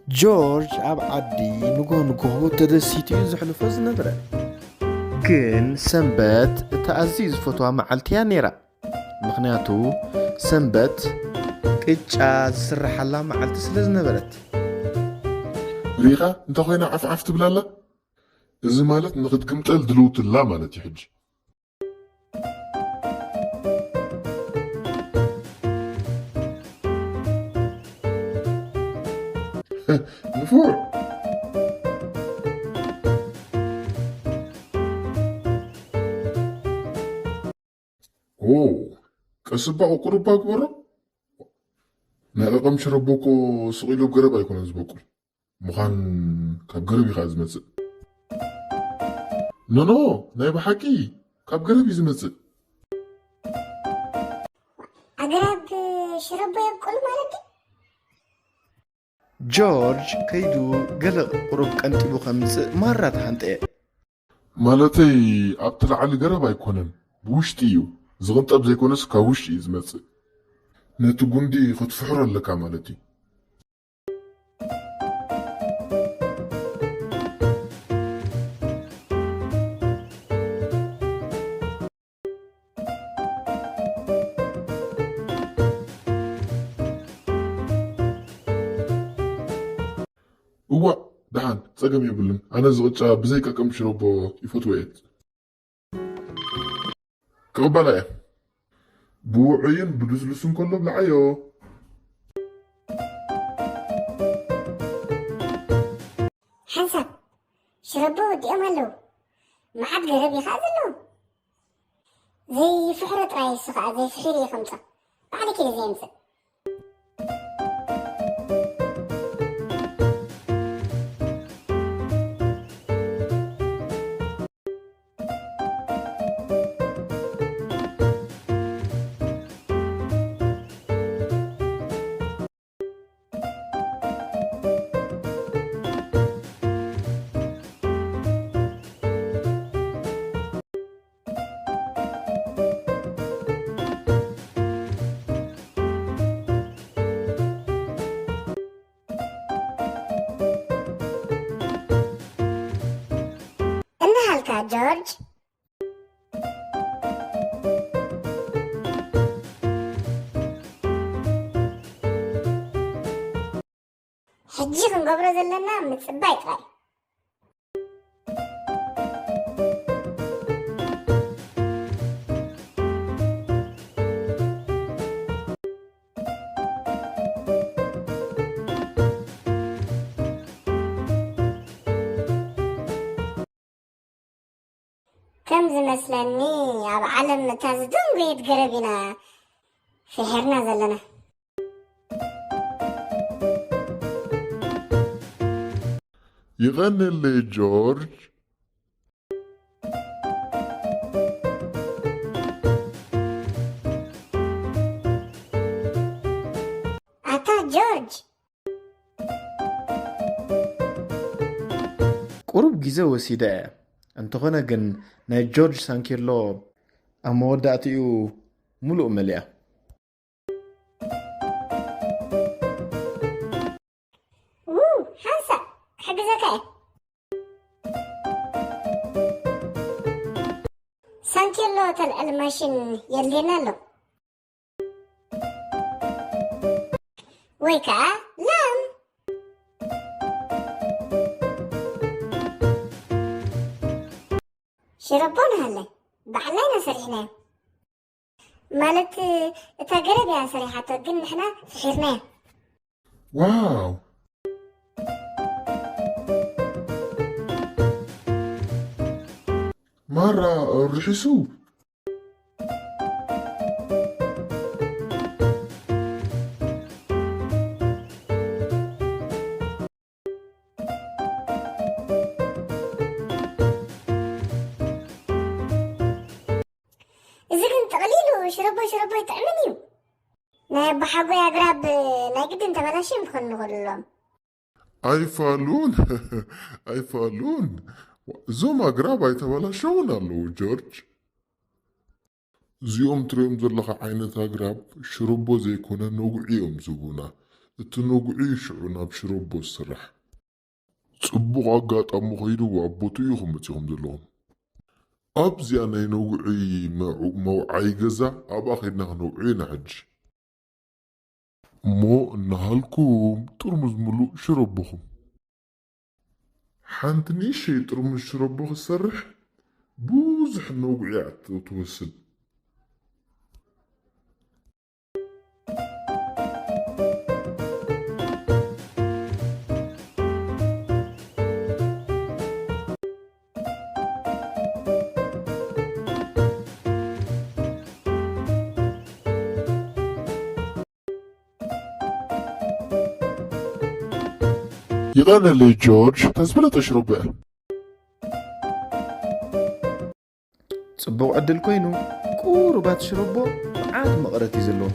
ጆርጅ ኣብ ዓዲ ንግሆ ንግሆ ተደሲቱ እዩ ዘሕልፎ ዝነበረ። ግን ሰንበት እታ ኣዝዩ ዝፈትዋ መዓልቲ እያ ነይራ። ምኽንያቱ ሰንበት ቅጫ ዝስርሓላ መዓልቲ ስለ ዝነበረት። ሪኢኻ እንተ ኮይና ዓፍዓፍ ትብላላ? እዚ ማለት ንኽትግምጠል ድልውትላ ማለት እዩ ሕጂ። ንፉዕ። ኦ፣ ቀስባ ቁሩባ ግበሮ። ናይ ቀቐም ሽረቦ እኮ ስቕ ኢሉ ኣብ ገረብ ኣይኮነን ዝበቁል። ምዃን ካብ ገረብ ኢኻ ዝመጽእ። ኖኖ፣ ናይ ብሓቂ ካብ ገረብ እዩ ዝመጽእ። ኣግራብ ሽረቦ የብቁል ማለት ድዩ? ጆርጅ ከይዱ ገለ ቁሩብ ቀንጢቡ ከምጽእ ማራ ተሓንጠየ። ማለተይ ኣብቲ ላዕሊ ገረብ ኣይኮነን፣ ብውሽጢ እዩ። ዝቕንጠብ ዘይኮነስ ካብ ውሽጢ እዩ ዝመጽእ። ነቲ ጉንዲ ክትፍሕሮ ኣለካ ማለት እዩ። እዋእ፣ ደሓን፣ ጸገም የብሉን። ኣነ እዚ ቅጫ ብዘይ ቀቀም ሽሮቦ ይፈትዎ እየ። ክቕበላ እየ። ብውዑይን ብልስሉስን ከሎ ብልዓዮ። ሓንሳብ ሽረቦ ወዲኦም ኣለዉ። መዓት ገረብ እዩ ኸዓ ዘለዉ። ዘይፍሕሮ ጥራይ እሱ ኸዓ ዘይፍሒሩ እዩ ከምጾ። ባዕለይ ከይደ ዘየምጽእ። እንዳ ሃልካ ጆርጅ። ሕጂ ክንገብሮ ዘለና ምጽባይ ጥራይ። ከም ዝመስለኒ ኣብ ዓለም እታ ዝደንጎየት ገረብ ኢና ፍሒርና ዘለና። ይቐንለይ ጆርጅ። ኣታ ጆርጅ። ቁሩብ ግዜ ወሲዳ እያ። እንተኾነ ግን ናይ ጆርጅ ሳንኬሎ ኣብ መወዳእትኡ ምሉእ መሊኣ። ው፣ ሓንሳእ ክሕግዘካ እየ። ሳንኬሎ ተልዕል ማሽን የድልየና ኣሎ። ወይ ከዓ ላም። ሽረቦ ንሃለ ባዕላይና ሰሪሕናዮ። ማለት እታ ገረብ እያ ሰሪሓቶ፣ ግን ንሕና ፍሒርናዮ። ዋው! ማራ ርሒሱ። እዚ ግን ጥቕሊሉ ሽረቦ ሽረቦ ይጥዕምን እዩ። ናይ ኣቦሓጎይ ኣግራብ ናይ ግድን ተበላሽዮም ክኾኑ ንኽእሉ ኣለዎም። ኣይፋሉን፣ ኣይፋሉን። እዞም ኣግራብ ኣይተበላሸውን ኣለዉ ጆርጅ። እዚኦም ትሪኦም ዘለኻ ዓይነት ኣግራብ ሽርቦ ዘይኮነ ነጉዒ እዮም ዝህቡና። እቲ ነጉዒ ሽዑ ናብ ሽረቦ ዝስራሕ። ጽቡቕ ኣጋጣሚ ኸይዱ ኣብ ቦትኡ ኢኹም መጺኹም ዘለኹም። ኣብዚኣ ናይ ነጉዒ መዑ-፣ መውዓዪ ገዛ ኣብኣ ኸይድና ክነውዕዮ ኢና ሕጂ። እሞ እናሃልኩም ጥርሙዝ ምሉእ ሽረቦኹም። ሓንቲ ንእሽተይ ጥርሙዝ ሽረቦ ክትሰርሕ ብዙሕ ነጉዒ እያ ትወስድ። የቐነለይ ጆርጅ፣ ተዝበለጠ ሽሮበ። ጽቡቕ ዕድል ኮይኑ፣ ቁሩባት ሽሮቦ መዓት መቐረት እዩ ዘለዎ።